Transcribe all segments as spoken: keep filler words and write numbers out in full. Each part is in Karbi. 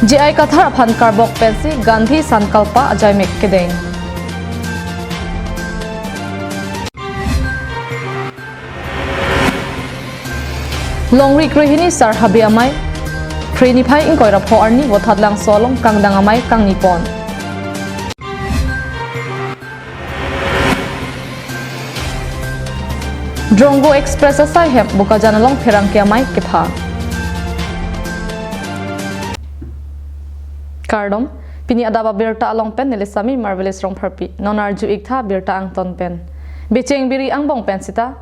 J I Kathar aphan karbok pensi Gandhi Sankalpa ajaimek kedeng. Longri krehini Sar Habe Amei, Phre niphai ingkoi ra pho arni Vothatlangso along kangdang amei kangni pon. Drongo Express asai hem Bokajan along pherangke amei kepha. Kardom, pini adap abirta along pen neli Sami Marvelous Rongpharpi. Non arju-ik tha birta angton pen. Becheng biri angbong pen sita,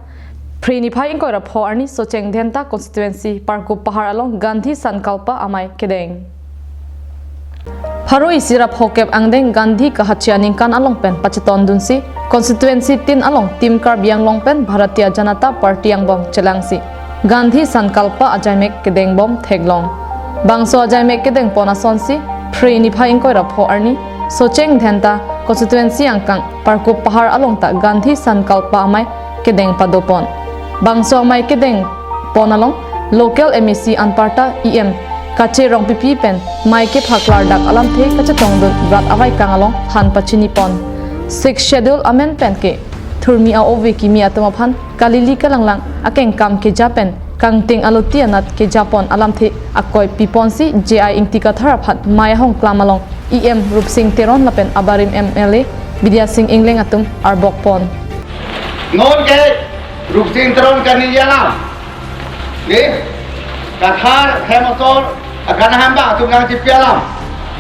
Phre niphai ingkoi ra pho arni Socheng Dhenta constituency Parkup Pahar along Gandhi Sankalpa amei kedeng. Pharo isi ra pho kep angdeng Gandhi kahachi aningkan along pen pachetondunsi constituency tin along Team Karbi Anglong pen Bharatiya Janata Party angbong chelangsi Gandhi Sankalpa ajaimek kedeng bom theklong. Bangso ajaimek kedeng pon asonsi Phre niphai ingkoi ra pho arni Socheng Dhenta constituency angkang Parkup Pahar along ta Gandhi Sankalpa amei kedeng padopon. Bangso amei kedeng pon along local M A C anparta E M Kache Rongpipi pen mei kepha klardak alamthe kachetongdun rat avaikang along than pachini pon. Sixth Schedule amen pen ke thurmi a-ove kimi atum aphan kalili kalanglang akengkam keja pen kangting aloti anat keja pon alamthe akoi piponsi J I Ingti Kathar aphan mei ahongklam along E M Rupsing Teron lapen abarim M L A Bidya Sing Engleng atum arbok pon. Non ke Rupsing Teron kaningje alam. Ni, Kathar hem asor akan ahembang atum nangchipi alam.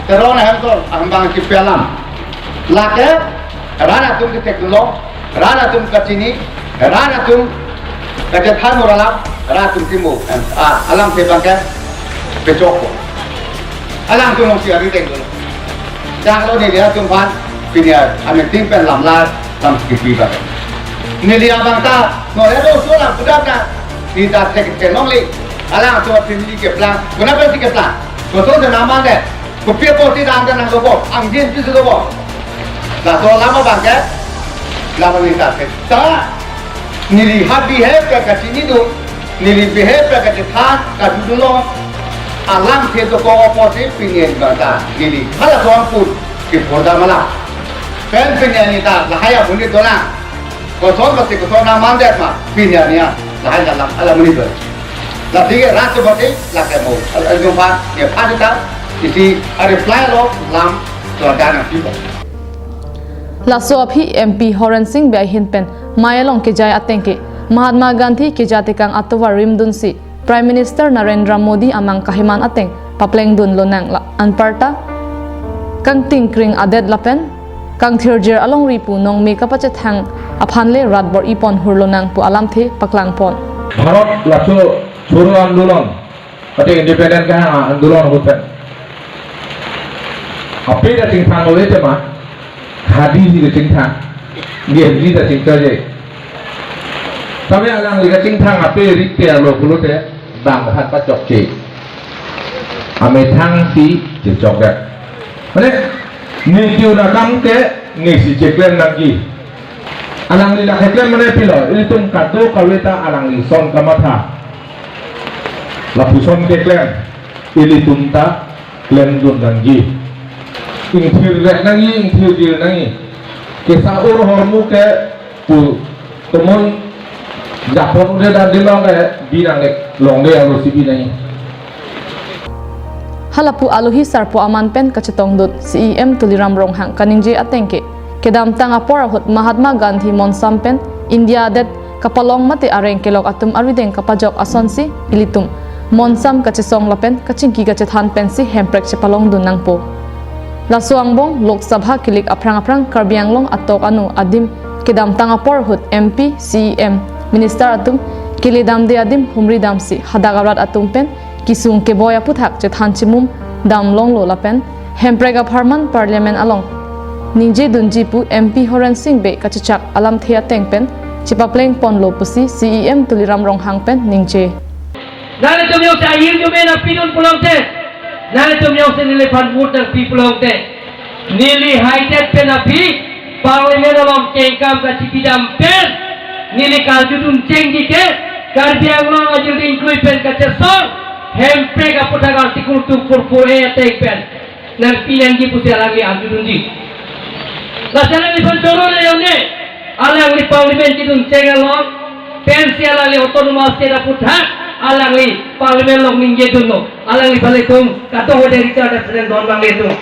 Teron hem asor ahembang chipi alam. Lake rat atum ketheklong, rat atum kachini, rat atum kachethan mur alam, rat atum timo, em, a, alamthe abang ke pechokpo. Alangtum alongsi ari denglo. Dak lo neli atum aphan pini a meeting pen lamlar lam kipi abang. Neli abang ta nore do so lam pudam na. Ni ta thek ke longle. Alangtum aphan neli keplang. Kona pensi keplang. Koson de nama de. Kopi apotsi dam dan nangdopo, angjin piso dopo. Laso alam abang ke, lama ni ta ke. Ta, neli ha behave ke kachinidun, neli behave ke kachethan, kadodunlo, alamthe dokok apotsi pini abang ta, neli halaso ampun, kephodam alam. Pen pini ani ta, lahai amonit dolang. Koson basi koson aman det ma, pini ani ya, lahai alam, alam amonit dolang. Lasi ke rat basi, lake mo. Al-, al-, jumpa, ya, pada ta, isi, a reply lo, lam, so ada na pipo. Laso aphi M P Horen Sing Bey ahin pen mei along kejai ateng ke Mahatma Gandhi keja tekang atovar rimdunsi Prime Minister Narendra Modi amang kaheman ateng paplengdun lonang la anparta kangtingkring adet lapen kangthirjir alongri pu nongme kapachethang aphan le rat bor-i pon hur lonang pu alamthe paklangpon. Bharat laso Choro Andolon, ateng independent kahang andolon ahut pen. Ape ta chingthang lo le tema, Khadi si kachingthang, Genji ta chingthang je. Tame alangli kachingthang ape rit te arlo pulote, bang khat pachokche. Amethang si chechok det. Mane, ne kiu na kam ke, ne si cheklem nangji. Alangli lake klem mane pilo, ilitum kadokave ta alangli son kamatha. Lapuson keklem, ilitum ta klemdun nangji. Ingthir rek nangji, ingthir dir nangji. Kesa ur hormu ke pu tomon japon ude dan dilong ke binang lek longde aro si binang. Halapu alohi sarpo aman pen kachetongdun C E M Tuliram Ronghang kaningje ateng ke, kedamtang apor ahut Mahatma Gandhi monsam pen India adet kapalong mate areng kelok atum arideng kapajok asonsi ilitum monsam kachesong lapen kachingki kachethan pensi hemprek chepalongdun nangpo. Laso angbong Lok Sabha kilik aphrang aphrang Karbi Anglong atok anu adim kedamtang apor ahut M P, C E M, minister atum keledamde adim humridamsi hadak arat atum pen kesung keboi aputhak chethan chimum damlonglo lapen hemprek apharman parliament along ningjedunji pu M P Horen Sing Bey kachechak alamthe ateng pen chepapleng ponlo pusi C E M Tuliram Ronghang pen ningje. Nanglitum jongsi ahirjume nangpidun pulote, nanglitum jongsi neliphan vote nangpi pulote, neli haidet pen aphi parliament along kengkam kachipidam pen neli karjudun chengji ke Karbi Anglong ajir dingklui pen kachesong Hemprek aputhak Article two four four A ateng pen nangpi nangji pusi alangli arjudunji. Lasi alangliphan choro le yone, alangli parliament kedun cheng along pensi alangli autonomous state aputhak alangli parliament along ningjedunlo. Alangliphan ilitum kadokave Richard President don nanglitum.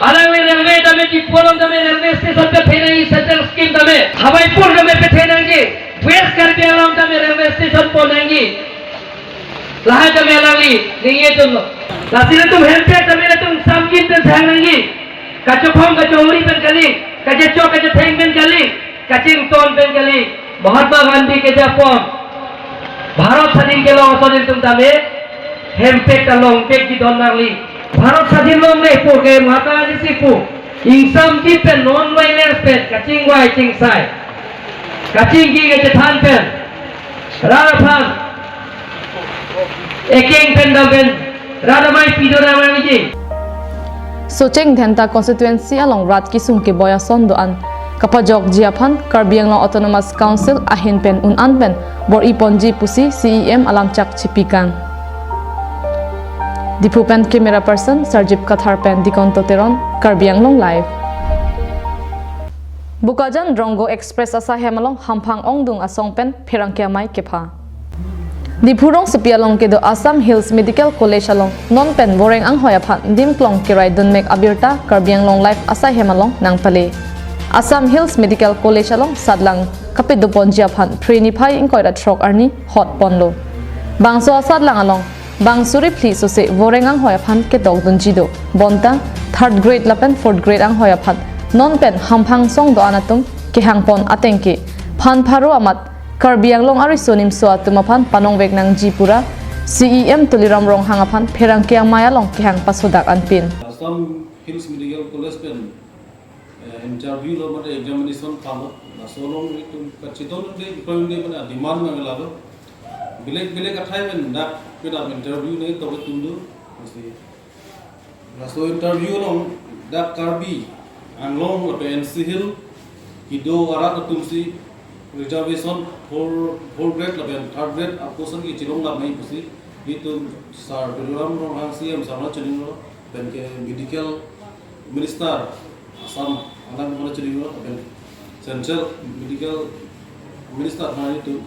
Alangli railway tame, Diphu along tame railway station pethe nangji, central scheme tame, Hawaipur tame pethe nangji, West Karbi Anglong tame railway station pon nangji. Lahai tame alangli ningjedunlo. Lasi ilitum Hemprek tame ilitum samjin pen thang nangji. Kachophong kachohuri pen kali, kachechok kachetheng pen kali, kachington pen kali. Mahatma Gandhi kejapon Bharat sadhin kelong ason ilitum tame Hemprek ta longpekji don nangli. Bharat sadhin longle pu ke Mahatma Gandhi si pu. Ingsamji pen, non-violence pen kachingvai chingsai, kachingki kachethan pen rat aphan ekeng pen dam pen rat amei pido dam nangji. Socheng Dhenta constituency along rat kesung keboi ason do-an kapajokji aphan Karbi Anglong Autonomous Council ahin pen un-an pen bor-iponji pusi C E M alamchak chipikang. Diphu pen camera person Sarjip Kathar pen Dikonto Teron, Karbi Anglong Live. Bokajan Drongo Express asai hem along hamphang ongdung asong pen pherangke amei kepha. Diphu rongsopi along kedo Assam Hills Medical College along non pen voreng anghoi aphan dimklong keraidun mek abirta Karbi Anglong Live asai hem along nangpale. Assam Hills Medical College along satlang kapedoponji aphan Phre niphai ingkoi ra throk arni hotponlo. Bangso asatlang along bang suri phli sose voreng anghoi aphan ketokdunji do. Bonta third grade lapen fourth grade anghoi aphan non pen hamphang song do-an atum kehangpon ateng ke phan pharo amat Karbi Anglong ariso nimso atum aphan panongvek nangji pura C E M Tuliram Ronghang aphan pherangke amei along kehang pasodak anpin. Assam Hills Medical College pen, eh, interview lo mate examination palo. Laso along itum kachidon de, itum de mana demand nang lalo. Bilek bilek athai pen dak kedam interview ne to tumdu. Mesti laso interview along dak Karbi Anglong lapen N C Hill kedo arat atum si reservation four, four grade lapen third grade aportion ke chilong lam nai pusi itum Sir Tuliram Ronghang C E M sir aphan chinilo, pen ke medical minister Assam alang aphan chinilo, pen central medical minister aphan itum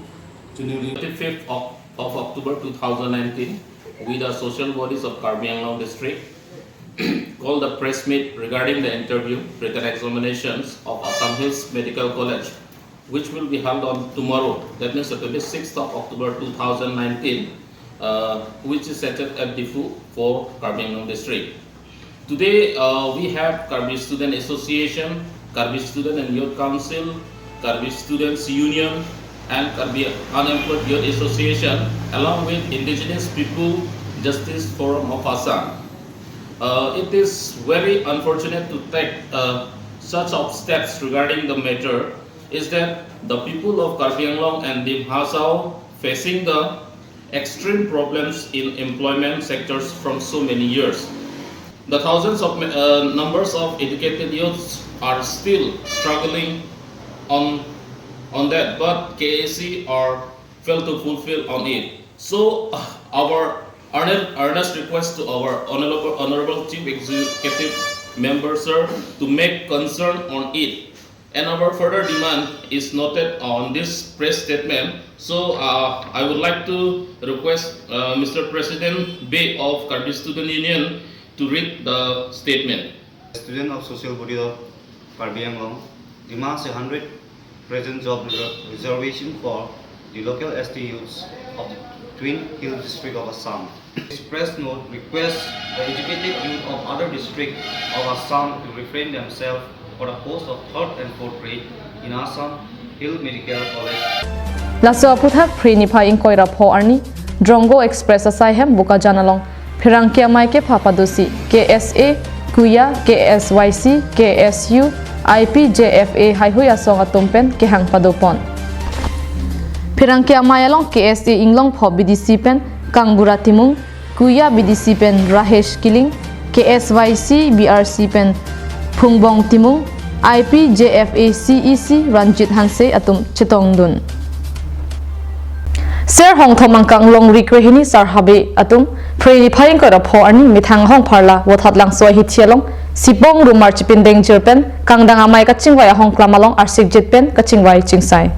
chinilo. Twenty-fifth of, of October two thousand nineteen, we the social bodies of Karbi Anglong district called a press meet regarding the interview, written examinations of Assam Hills Medical College, which will be held on tomorrow, that means the twenty-sixth of October two thousand nineteen, uh, which is centered at Diphu for Karbi Anglong district. Today, uh, we have Karbi Student Association, Karbi Student and Youth Council, Karbi Students Union, and Karbi Unemployed Youth Association, along with Indigenous People Justice Forum of Assam. Uh, it is very unfortunate to take, uh, such of steps regarding the matter, is that the people of Karbi Anglong and Dima Hasao facing the extreme problems in employment sectors from so many years. The thousands of, uh, numbers of educated youths are still struggling on, on that, but K A C are failed to fulfill on it. So, uh, our earne-, earnest request to our Honorable, Honorable Chief Executive Member, sir, to make concern on it. And our further demand is noted on this press statement. So, uh, I would like to request, uh, Mister President Bey of Karbi Student Union to read the statement. Student of Social Body of Karbi Anglong demands a hundred percent job reser-, reservation for the local S T youths of the Twin Hill District of Assam. This press note requests the educated youth of other districts of Assam to refrain themselves for the post of third and fourth grade in Assam Hill Medical College. Laso aputhak Phre niphai ingkoi ra pho arni Drongo Express asai hem Bokajan along pherangke amei kepha padosi K S A, KUYA, K S Y C, K S U, I P J F A haihui asong atum pen kehang padopon. Pherangke amei along K S A Inglongpho B D C pen Kangbura Timung, KUYA B D C pen Rahesh Killing, K S Y C B R C pen Phungbong Timung, I P J F A C E C Ranjit Hanse atum chetongdun. Ser Hongthom angkang Longri Krehini Sar Habe atum Phre niphai ingkoi ra pho arni methang ahong pharla Vothatlangso ahithi along sipong rumar chipindeng jir pen kangdang amei kachingvai ahongklam along arsik jit pen kachingvai chingsai.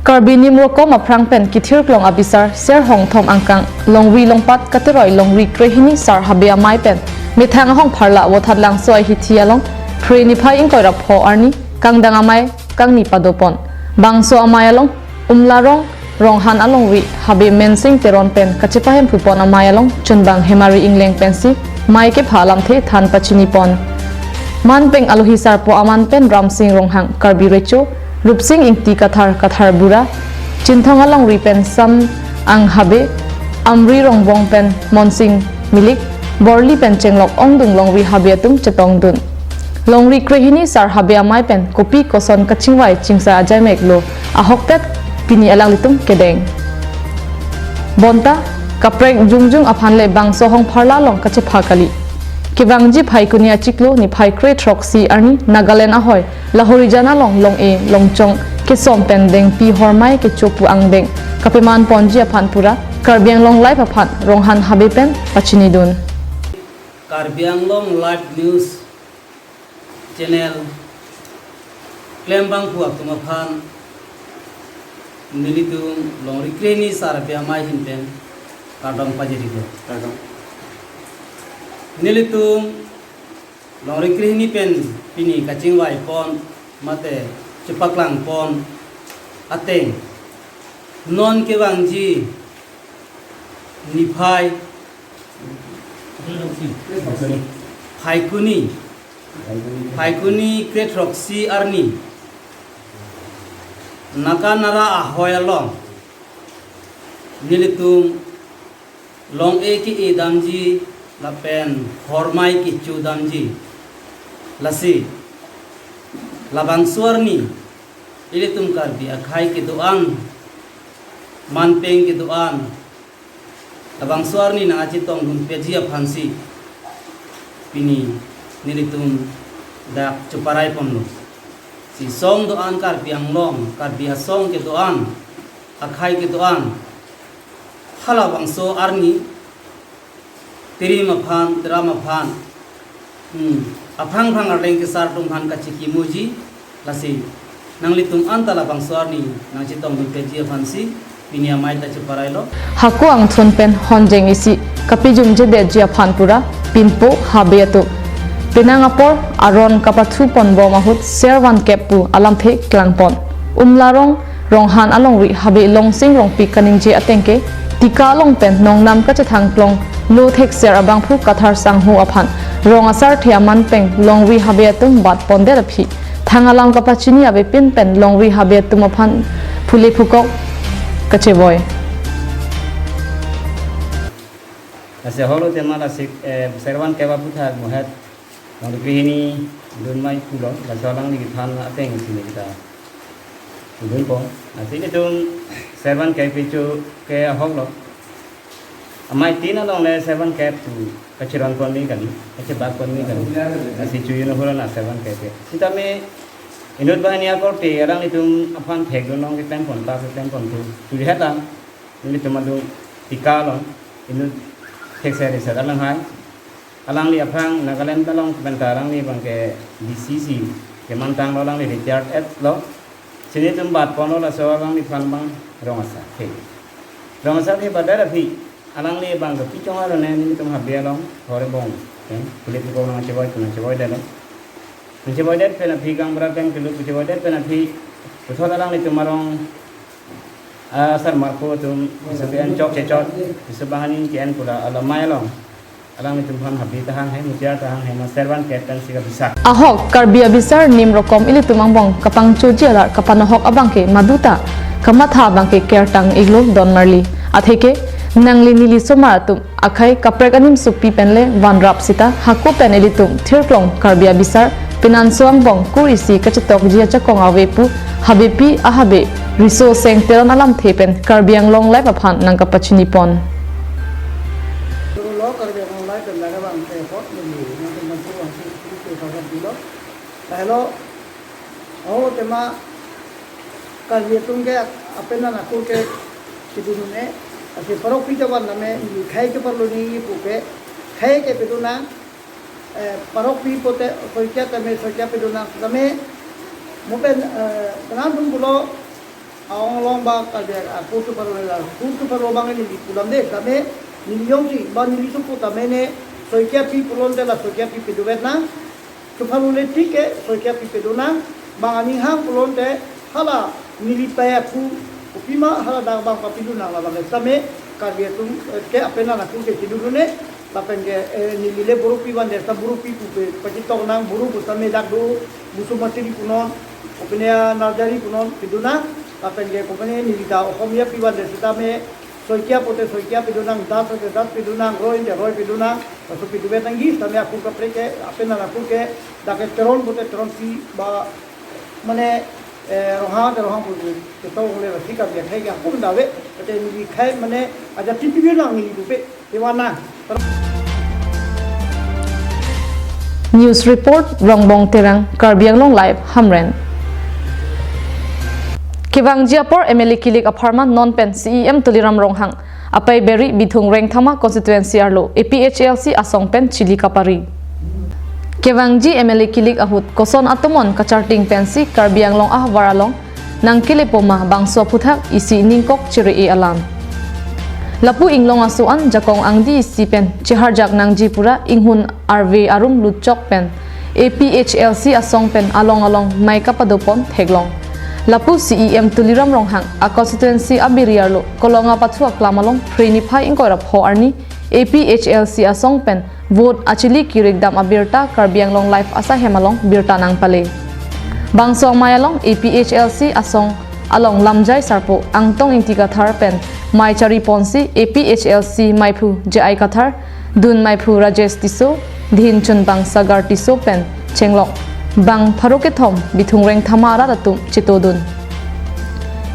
Karbi Nimrokom aphrang pen kethirklong abisar Ser Hongthom angkang Longri Longpat kateroi Longri Krehini Sar Habe amei pen methang ahong pharla Vothatlangso ahithi along Phre niphai ingkoi ra pho arni kangdang amei kangni padopon. Bangso amei along Umlarong Ronghan alongri Habe Mensing Teron pen kachepahemphupon amei along chunbang Hemari Ingleng pensi mei kepha alamthe than pachinipon. Manpeng alohi sarpo aman pen Ramsing Ronghang Karbi Recho, Rupsing Ingti Kathar Kathar Bura, Chinthong alongri pen Sam Ang Habe, Amri Rongbong pen Monsing Milik, Borli pen Chenglok Ongdung Longri Habe atum chetongdun. Longri Krehini Sar Habe amei pen kopi koson kachingvai chingsai ajai meklo ahokpet pini alanglitum kedeng. Bonta kaprek jongjung aphan le bangso ahong pharla along kachepha kali. Kevangji Phaikuni achiklo niphai kre throksi arni Nagaland ahoi Lahorijan along long-e longchong kesom pen dengpi hormei kecho pu angdeng kapeman ponji aphan pura Karbi Anglong Live aphan Ronghan Habe pen pachinidun. Karbi Anglong Live News Channel klembangphu atum aphan nelitum Longri Krehini Sar Habe amei ahin pen kardom pajirilo. Kardom. Nelitum Longri Krehini pen pini kachingvaipon mate chepaklangpon ateng non kevangji niphai Phaikuni, Phaikuni kre throksi arni Nakanara ahoi along nelitum long-e ke-e damji lapen hormei kecho damji. Lasi labangso arni ilitum Karbi akhei kedo-an, manpeng kedo-an, labangso arni nangchetongdun peji aphansi pini nelitum dak cheparai ponlo. Si song do-an Karbi Anglong, Karbi asong kedo-an, akhei kedo-an, halabangso arni terim aphan, teram aphan, hmm, aphrang phrang arleng kesar atum aphan kachekimoji, lasi nanglitum anta labangso arni nangchetongdun peji aphansi pini amei ta cheparailo. Hako angthun pen honjeng isi kapejumjedetji aphan pura pinpo Habe atum. Penang apor aron kapathuponbom ahut Ser Van Kep pu alamthe klangpon. Umlarong Ronghan alongri Habe Longsing Rongpi kaningje ateng ke Tika along pen nongnam kachethang klonglo thekser abangphu Kathar Sangho aphan rong asarthe aman pen Longri Habe atum batpondet aphi thang alam kapachini avepin pen Longri Habe atum aphan phule phukok kachevoi. Lasi ahoklo tema lasi, eh, Ser Van Kep aputhak muhat Longri Krehini dunmei pulo, laso alangli kethan atengsi neli ta dunpo. Lasi nelitum Ser Van Kep kecho ke ahoklo. Amei tin along le Ser Van Kep pu kacheronponme kali, kachebatponme kali. Lasi chojun ahut na Ser Van Kep ke. Sitame inut banghini akorte alanglitum aphan thekdun along keklempon ta keklempon tu. Chojun hetang nelitum adung Tika along inut thekser riser alanghai. Alangli aphrang Nagaland along penta alangli abangke D C C kemantanglo, alangli retired et lo. Si nelitum batponlo laso alangliphan abang rong asar. He. Rong asarthe badet aphi alangli abangke pi chong arone nelitum Habe along hore bong. He. Phule phukok nangchevoi tu nangchevoidetlo. Nangchevoidet pen aphi kangberat pen kelu chevoidet pen aphi puthot alanglitum arong asar marpo atum isu ke-en chok chechot, isu banghini ke-en pura alamai along alanglitum aphan Habe ta hanghai, Mutiar ta hanghai, ma Ser Van Kep pensi kabisak. Ahok, Karbi abisar nim rokom ilitum angbong kapangchoji alar kapanohok abangke maduta, kamatha abangke kertang iglo donmarli. Atheke, nangli neli somar atum akhei kaprek animsopi pen le vanrap sita, hako pen ilitum thirklong Karbi abisar penanso angbong kur isi kachetokji ajakong ave pu Habepi a-Habe Riso Seng Teron alamthe pen Karbi Anglong Live aphan nangkapachinipon. Lo Karbi Anglong Live pen laga bang te hot neli nangtum mantu bang si tu tu kawan tu lo. Lahelo, oh, tema Karbi atum ke apenan akur ke Kedun un-e, lasi parokpi ta van tame, neli khei ke parlo neli pupe, khei ke pedun nang, eh, parokpi pote soikia tame, soikia pedun nang tame, mo pen, eh, penang tum pulo, aong along ba kaja, aku tu parlo la, aku tu parlo bang neli pulam de, tame, neli jongsi, ba neli supu tame ne, soikia pi pulote la, soikia pi peduvet nang, Chuphalu le tik ke, soikia pi pedun nang, bang aning hang pulote, hala neli pei aku, kopima hala dak bang papidun nang labang ke same, Karbi atum, eh, ke apenan aku ke chedun un-e, lapen ke, eh, neli le burupi van de sa burupi pupe, pachitok nang buru pu same dak do, busu matiri punon, kopine narjari punon, pedun nang, lapen ke kopine neli ta Ohomia pi van de sitame, Soikia pote soikia pedun nang, das pote das pedun nang, roi pote roi pedun nang, laso peduvet nangji, sitame aku kaprek ke, apenan aku ke, dak ke Teron pote Teronpi ba, mane, eh, Ronghang pote Ronghang pote, ketok le lasi Karbi akhei ke akum dave, pote neli khei mane, ajat tipi nang neli pupe, kevan nang. News report, Rongbong Terang, Karbi Anglong Live, Hamren. Kevangji apor M L A kilik apharman non pen C E M Tuliram Ronghang apei beri Bithung Rengthama constituency arlo A P H L C asong pen chili kapari. Kevangji M L A kilik ahut koson atomon kacharting pensi Karbi Anglong ahavar along nangkelepo ma bangso aphuthak isi ningkok chere-e alam. Lapu inglong aso an jakong angdi isi pen cheharjak nangji pura inghun arve arum lutchok pen A P H L C asong pen along along mei kapadopon theklong. Lapu C E M Tuliram Ronghang a constituency abiri arlo Kolonga pathu aklam along Phre niphai ingkoi ra pho arni A P H L C asong pen vote achili kirik dam abirta Karbi Anglong Live asahem along birta nangpale. Bangso amei along A P H L C asong along lamjai sarpo Angtong Ingti Kathar pen mei chari ponsi A P H L C meiphu J I Kathar, dun meiphu Rajesh Tisso, dhin chunbang Sagar Tisso pen chenglok bang pharo kethom Bithung Rengthama arat atum chetodun.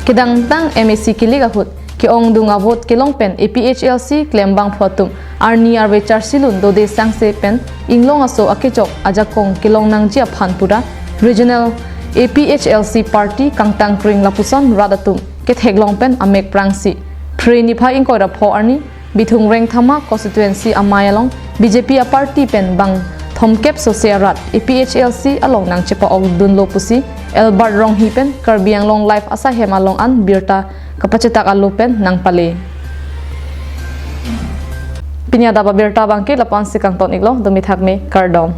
Kedamtang M A C kilik ahut ke-ongdung avote kelong pen A P H L C klembangphu atum arni arve charsilun dode sangse pen inglong aso akechok ajakong kelong nangji aphan pura regional A P H L C party kangtang kring lapuson rat atum ketheklong pen amek prangsi Phre niphai ingkoi ra pho arni Bithung Rengthama constituency amei along B J P aparty pen bang thomkep sose arat A P H L C along nangchepa-ok dunlo pusi Albert Ronghi pen Karbi Anglong Live asahem along an birta kapachetak alo pen nangpale. Pini adap abirta abangke lapu-ansi kangton-iklo, dumi thakme, kardom.